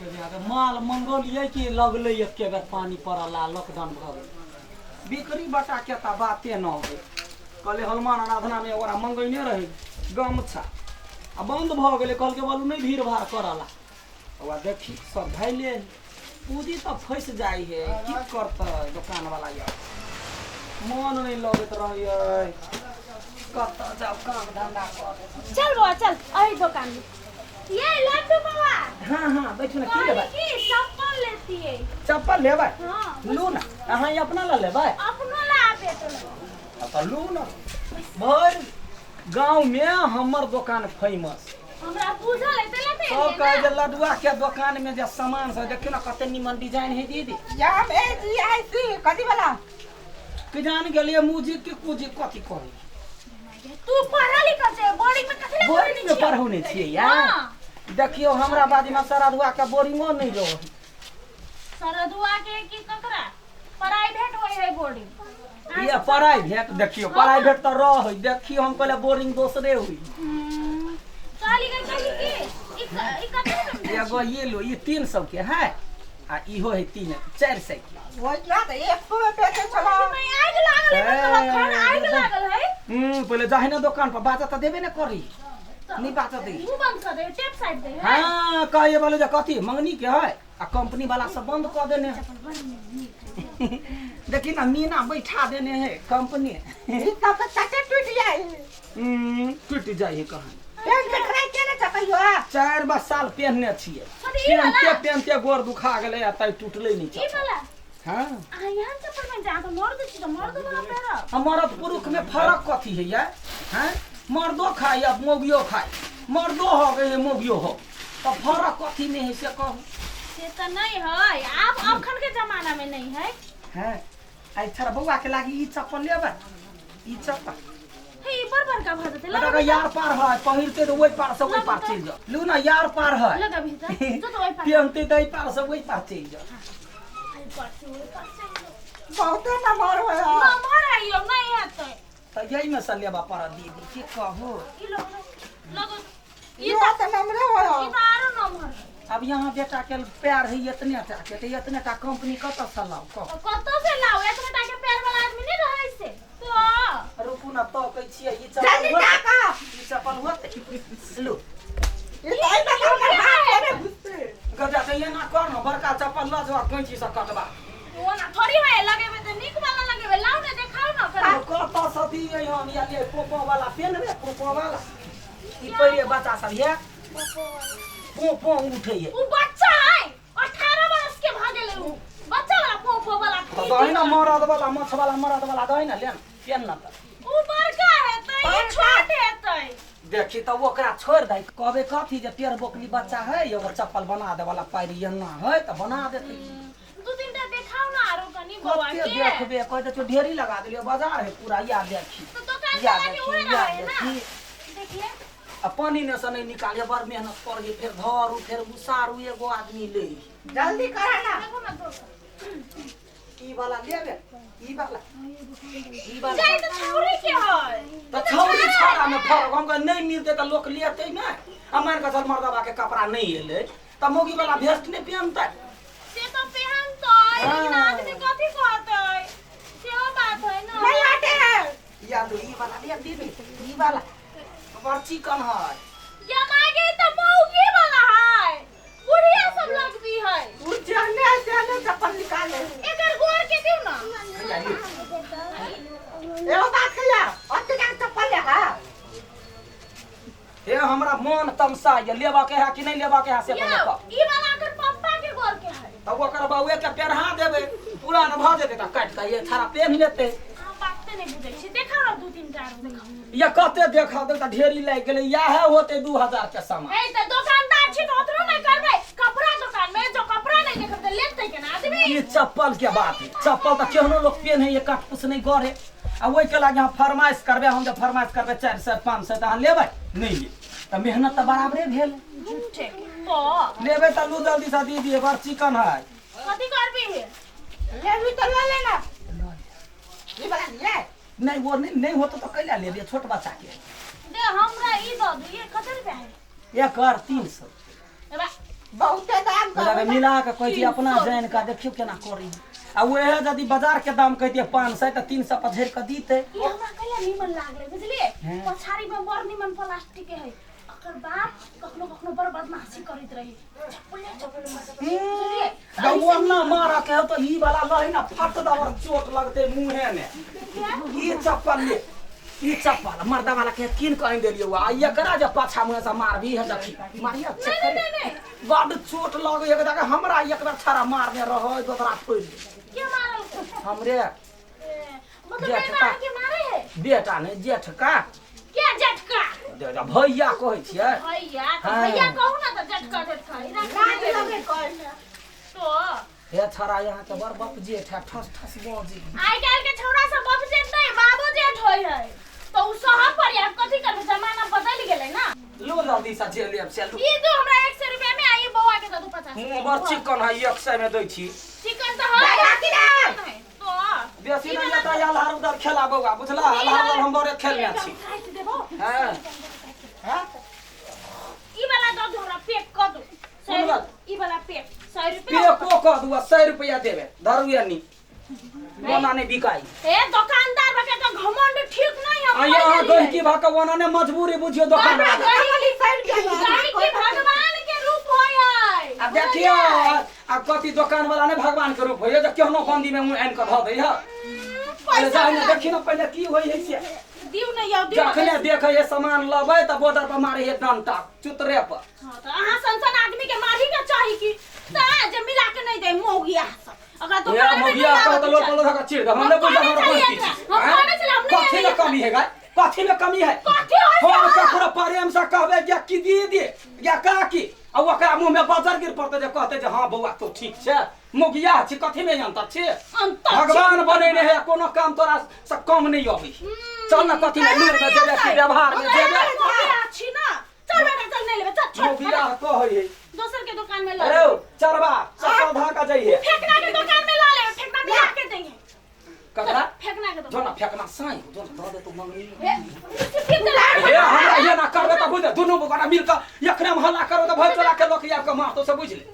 माल मंगौलियै कि लगलै एके बेर पानि पड़ल आ लॉकडाउन भऽ गेल। बिक्री बटा के तऽ बाते न होइ। कहले हनुमान आराधना में ओकरा मंगैने रही गमछा आ बंद भऽ गेलै। कहलकै बोलू नहि भीड़ भाड़ करला। ओकरा देखी सब धैले पूँजी तऽ फँसि जाइ है, की करतै दोकान वाला यार। मन नहि लगैत रहै, कतऽ जाउ काम धंधा कर। चल बौआ चल अही दोकान में। ये लड्डू बौआ। हाँ हाँ बैठू ना। की लेबै? की चप्पल लेतिए। चप्पल लेबै? हाँ। लू ना, अहाँ ई अपना ला लेबै? अपनो ला आ बेटो ला। तऽ लू ना, भरि गाँव में हमर दोकान फेमस। हमरा बुझल है तेला ते सब कहै जे लडुआ के दोकान में जे सामान सब देखियौ ना कते निमन डिजाइन है दीदी। M A ji I C कथी वाला? कि जान गेलियै म्यूजिक के कुजी कथी कहै। तू पढ़ल लिखल छै, बोर्डिंग में कथी ले? बोर्डिंग में पढ़ौने छियै यार। हाँ। देखियौ हमरा बाजी में सरदुआ के बोरिंगो नहीं रहै। सरदुआ के की ककरा प्राइवेट होय है बोर्डिंग? ये प्राइवेट देखियौ, प्राइवेट तऽ रहै। देखियौ हम कहले बोरिंग दोसरे हुई। कहली गई, कहली की ई ई कते रुपया में? एगो ये लो, ये 300 के है आ इहो है 300-400 के। वही ना तऽ 100 में बेचै छलौ। नहीं आगि लागल है, मतलब अखन आगि लागल है। पहिले जाहि ना दोकान पर बाजा तऽ देबे ने करी, नहीं बाजा दे। मुंह बंद कर दे, टेप साइड दे है। हाँ कहे वाले जे कथी मंगनी के है आ कंपनी वाला सब बंद कऽ देने है। देखी ना मीना बैठा देने है कंपनी। ई सब तऽ चटे टूटि जाइ। टूटि जाइ है कहाँ? पेन के खराइ के ने चकैयो। 4 बस साल पहनने छियै। कथी, ई वाला? पहनते पहनते गोर दुखा गेलै आ तै टूटलै नहि ई चप्पल। वाला? हाँ। अहाँ यहाँ चप्पल पहन जा तऽ मर्द छी तऽ मर्द वाला पहिरब। आ मर्द पुरुष में फर्क कथी है यार? हैं, मर्दो खाय आ मौगियो खाय, मर्दो हो गए मौगियो हो, तऽ फर्क कथी में है से कहू। से तऽ नहीं है, आब अखन के जमाना में नहीं है। हैं, आई छड़ा बौआ के लागी ई चप्पल लेबै, ई चप्पल। हे ई बड़ बड़का भऽ जेतै। लगा के यार पार है, पहिरते तऽ ओहि पार से ओहि पार चलि जाओ। लू ना यार पार है। लगा भी तऽ जो तो ओहि पार। पहनते तऽ एहि पार से ओहि पार चलि जाओ। एहि पार से ओहि पार चलि जाओ। बहुते नमहर होइ है। नमहर आइयो नहीं हेतै। तऽ यही में से लेबऽ पड़त दीदी, की कहू। ई लोग लगो ई तऽ नमरे होइ ई है। तऽ आरो नमहर है। अब यहाँ बेटा के पैर है इतने टा के, तऽ इतने टा कंपनी कतऽ से लाउ कहू? तऽ कतऽ से लाउ, एतने टा के पैर वाला आदमी नहीं रहै से तो। रुकू ना, तकै छियै ई जल्दी चप्पल होतै। ताका। ई चप्पल होतै, लू। ई तऽ एहि में हमर हाथ केने घुसतै। गजा तऽ एना कर न, बड़का चप्पल लऽ जाउ आ कैंची से कटबा। ओना थोड़ी है, लगेबै तऽ नीक वाला लगेबै। लाउ ने, देखाउ ने कनी। कतऽ से दियै हम? या ले पोपो वाला पेनबे, पोपो वाला ई पहिरे बच्चा सब ये पो पो उठै है। उ बच्चा है, 18 वर्ष के भऽ गेलै, उ बच्चा वाला पोपो वाला। तऽ दही ना मरद वाला, मछ वाला, मरद वाला दही ना, ले ना पेन ना तऽ। उ बड़का हेतै, ई छोट हेतै। देखी तऽ ओकरा छोड़ि दै, कहबै कथी जे टेढ़ बोकली बच्चा है, एगो चप्पल बना दे वाला पैर एना है तऽ बना देतै। दू तीन टा देखाउ ना आरो कनी बौआ कते के। देखबे, कहि दै छियौ ढेरी लगा देलियै, बाजार है पूरा। या देखी तऽ दोकान या चला के देखी उहे या रहै ना। देखी। देखिए। आ पानी ने से नहीं निकालिए, बड़ मेहनत पड़ फिर धरू फिर उसारू एगो आदमी ले। जल्दी करा ना। देखो ना दोस्त। ई वाला लेबे, ई वाला, ई वाला। जाय तऽ छौरी के है। तऽ छौरी छौरा में फरक हम कहे नहीं मिलते तऽ लोक लेतै नहि। आ मान कऽ चल मर्दबा के कपड़ा नहीं एलै तऽ मौगी वाला भेस्ट नहीं पहनतै? से तऽ पहनतै, लेकिन हाँ। आदमी कथी कहतै सेहो बात है ना। नहीं हटे है। या तो ई वाला ले दीदी, ई वाला बड़ चिकन है। ये मागे तऽ मौगी वाला है, बुढ़िया सब लगबी है। उ जहने जहने चप्पल निकाले। एकर गोर के दिउ ना। भैया, ले। एगो बात कहिया, ओते का चप्पल ले हा। हे हमरा मन तमसा ये, लेबा के है कि नहीं लेबा के है से पहिले यौ कह। ई वाला एकर पप्पा के गोर के है। तऽ ओकर बउए के पेढ़ा देबै, पुरान भऽ जेतै तऽ काटि कऽ ये छड़ा पेन्ह लेतै। अहाँ बाते नहि बुझै छी। देखाउ ना दू तीन टा आरो देखाउ। या कते देखा दे, तऽ ढेरी लागि गेलै, इएह होतै 2000 के सामान। हे तऽ दोकानदार छी तऽ ओतनो नहि करबै? कपड़ा दोकान में जो कपड़ा नहीं देखब तऽ लेतै केना आदमी? ई चप्पल के बात है, चप्पल तऽ केहनो लोक पेन्है, ये कटपुस नहि गढ़े। आ ओहिके लागि अहाँ फरमाइश करबै, हम जे फरमाइश करबै 400 500 तऽ अहाँ लेबै नहि लेब तऽ मेहनत तऽ बराबरे भेल। झूठे के तो। लेबै तऽ लू जल्दी से दीदी, बड़ चिकन है। कथी करबी हे? लेबी तऽ ले लेना, ई वाला ले। नहीं वो नहीं, नहीं होतो तऽ कैला लेबै छोट बच्चा के? दे हमरा ई दऽ दू। ये कते रुपया है? एकर 300। ए बा। बहुते दाम बुझा मिला के कहै छी अपना जानि कऽ देखियौ केना करी आ उएह यदि बाजार के दाम कहितियै 500 तऽ 300 पर झड़ि कऽ दितै। ई हमरा कहिया निमन लागलै बुझलियै? हैं। पछाड़ी में बड़ निमन प्लास्टिक के है। ओकर बाद कखनो कखनो बड़ बदमाशी करैत रही, चप्पले चप्पल बुझलियै? जब ओना मारऽ के हौ तऽ ई वाला लही ने फट दबर चोट लगतै मुँहे ने। ई चप्पल ले, ई चप्पल मर्दा वाला के कीन के आनि देलियै आ एकरा जे पाछा मुँहे से मारबी है देखी मारिया नहीं नहीं नहीं नहीं बड चोट लगै है देख हमरा एक बेर छड़ा मारने रहै दोसरा फोड़ि देलै। के मारल? हमरे मतलब नहीं जेठका। मारे के मारे है बेटा नहि जेठका। के जेठका? भैया कहै छियै। भैया तो हाँ। भैया कहू ना तो जेठका जेठका इरा लाज लगे कहै तो हे छड़ा यहाँ के बड़ बाप जेठ है ठस ठस बजे। आइ काल्हि के छौड़ा सब बाप जेठ नहीं बाबो जेठ होय है तो उ सह पर यार कथी करबे, जमाना बदलि गेलै ना। लो जल्दी से जे लेब से लो। ई दो हमरा 100 रुपया में आई बौआ के दे दू 50। मुँह बड़ चिकन है 100 में दै छी। चिकन तो है दादा की ना? तो बेसी नहीं आता अल्हार उधर खेला बौआ बुझला, अल्हार उधर हम बड़े खेलने छी। काटि देबो। हाँ। हां ई वाला दऽ दू हमरा पैक कऽ दू। कोन वाला? ई वाला पैक 100 रुपया। पेको कऽ दू आ 100 रुपया देबे धरुए नी ओना नहीं बिकाई। ए दुकानदार बके तो घमंड ठीक नहीं है। आ यहाँ गहिकी भाका ओना ने मजबूरी बुझियो दोकान वाला। गहिकी भगवान के रूप होय है। आ देखियो आ कथी दोकान वाला ने भगवान के रूप होय जे केहनो बंदी में मुँह आनि कऽ धऽ दै है। पहिले पैसा जाहि ने देखी ने पहिले की होय है से। दिउ ने यौ दिउ। जखने देखे है सामान लबै तऽ बॉर्डर पर मारे है डंटा चुतरे पर। हाँ, तो अहाँ सन सन आदमी के मारी के चाही की ता जे मिला के नहीं दे मौगिया सब अगर ए दुकान में मौगिया नहीं कह तऽ लोक लाबऽ लोक धक्का चिर दे हम नहि बुझल हम हमरा कहने कोन छलियै चीज। एकरा, हम कहने छलियै, हम नहि कथी में कमी है गाय, कथी में कमी है? कथी होय हम छै? ककरो प्रेम से कहबै या कि दीदी या काकी आ ओकरा मुँह में बजर गिर पड़तै जे कहतै जे हाँ बौआ तो ठीक छै मौगिया छी कथी में अंतर छै? अंतर छै। भगवान बनेने है कोनो काम तोरा से कम नहीं अबै। चल ना कथी में लूर में जेबे कि व्यवहार में जेबे। मौगिया छी ना, चल बेटा चल नहीं लेबे चल छोड़। मौगिया कहै है दोसर के दुकान में ल अरे चरवा चप्पल धाका जाइए। फेकना के दुकान में ल ले, फेकना मिला के देंगे। ककरा? फेकना के जो ना फेकना साई जो ना दऽ दे तू मंगनी। हे फिर चला। हे हमरा ये ना करबे तऽ बुझ दुनू गोटा मिल कऽ एखने हम हल्ला करबै तऽ भरि टोला के लोक आबि कऽ मारतौ से बुझि ले।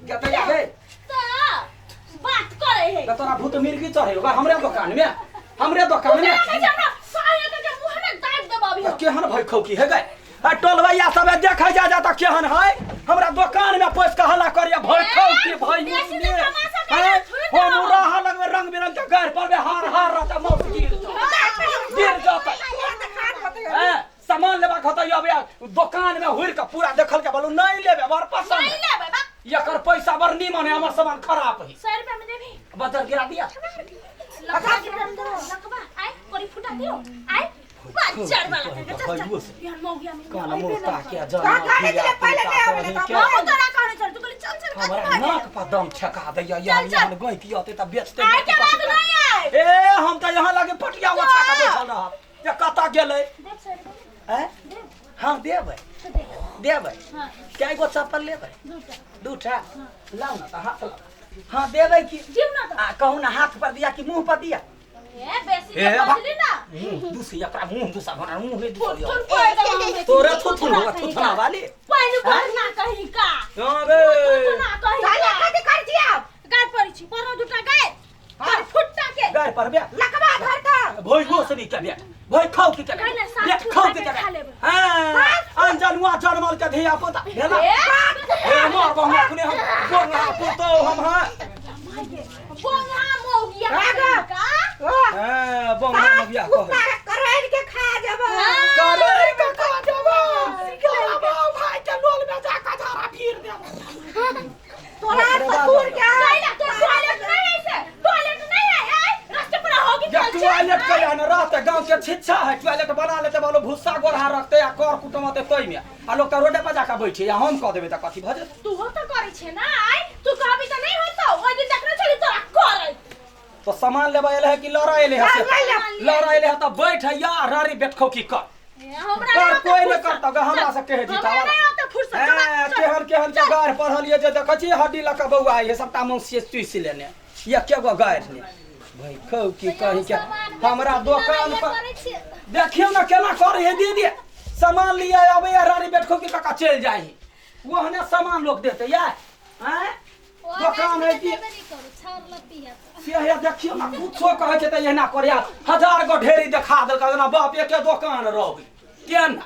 गे तऽ या हे तो बात करे है तऽ तोरा भूत मिर्गी चढ़े होगा हमरे दोकान में, हमरे दोकान में। नहीं हमरा साया के मुंह में दाब देबो अभी। तऽ केहन भई खौकी हे गए आ टोलवैया सब देखै जा जा तऽ केहन है हमरा दोकान में पैस के हल्ला करिया भई खौकी भई बेसी तऽ तमाशा करै छुइ हम देबो। रहा लगमे रंग बिरंग के गारि पड़बे हार हार रहतै मौत गिर जेतै गिर जेतै। हैं, सामान लेबाक होतै अबे दोकान में हुर के पूरा देखल के बोलू नहीं लेबे बड़ पसंद नहीं है। लेबे बा। एकर पैसा बड़ नीमन है हमर सामान खराब है। 100 रुपया में देबी? बदल गिरा दिया। लकवा के लकवा आय कोरी फुटा दियो आय बच्चर वाला के चल चल यार मौगिया में कान मोटा के का जन्म कहने धिया छलै पहिले पुता नहि आबै कहीं तऽ के। हम तोरा कहने चल तू कहली चल चल कथी हमरा भऽ गेल? नाक पर दम ठेका दैया यहाँ चल, चल। यहाँ गैंती अतै तऽ बेचतै आइ के बाद नहीं आय। ए हम तऽ यहाँ लगे पटिया ओछा के बैठल रहब जे कतऽ गेलै। देख 100 रुपया हैं? हाँ देबै तो देख। देबै। हाँ कै गो चप्पल लेबै? दूटा। दूटा लाउ ना तऽ हाथ लाउ। हाँ देबै की? दिउ ना तऽ। आ कहू ना हाथ पर दिया कि मुँह पर दिया? ए बेसी ए, के बा- बजली ना मुँह दुसी एकरा मुँह दुसा भना मुँह नहि थुथुन दुसलियो पड़ देबो हम। तोरे थुथुन होगा थुथना वाली। पानि भरना कहीं का हाँ रे थुथुना कहीं चल का कथी करै छी आब? गाय पड़ी छी परो दूटा गाय पर फुट्टा के गारि पड़बे लकवा धर कऽ भोज गोसनी के बेट भोज खाउ की के नहीं, नहीं, सात बेट फुट्टा खाउ की के के खा लेबै। हां अनजनुआ जनमल के धिया पुता भेला ए हे मार बहु अपने हम बोंगा पुतो हम हैं बोंगा मौगिया राघव। का हां बोंगा मौगिया कहै कुत्ता करैल के खा जेबो। करे के खा जेबो तोरा भाई के लोल में जा के झाड़ा फिर देबो। तोरा ससुर के टॉयलेट टॉयलेट नहीं है इसे टॉयलेट नहीं है ए रास्ते पर होगी या टॉयलेट के न रहते गांव के छिच्छा है टॉयलेट बना लेते बोलो भूसा गोरहा रखते या कर कुटमते तई में आ लोग त रोडे पर जाके बैठे या हम कह देबे त कथी भ जेतै? तू हो तो करै छे ना आय तू कहबी त नहीं होतो ओइ दिन देखने छली तोरा करै। तो सामान लेबे एले है कि लड़ा एले है से? लड़ा एले है त बैठ या रारी बैठखौ की कर ए, हमरा कर नहीं होता कोई नहीं फुर्सत। करता ग हमरा से कहे जीता हमरा नहीं होता फुर्सत हैं, केहन केहन के गारि पढ़लियै जे देखै छी हड्डी लऽ कऽ बौआ ये सबटा मौसी चूसि लेने एके गो गारि ने भाई खौ की कही के हमरा दोकान पर देखियौ ने केना करै है दीदी सामान लिए अबै रानी बैठखौ की काका चलि जाइ। ओहने सामान लोक देतै या आँय दोकान है कि से हे देखियौ ने कुछो कहै छै तऽ एहिना करैया हजार गो ढेरी देखा देलकै जेना बाप एके दोकान रहै केना?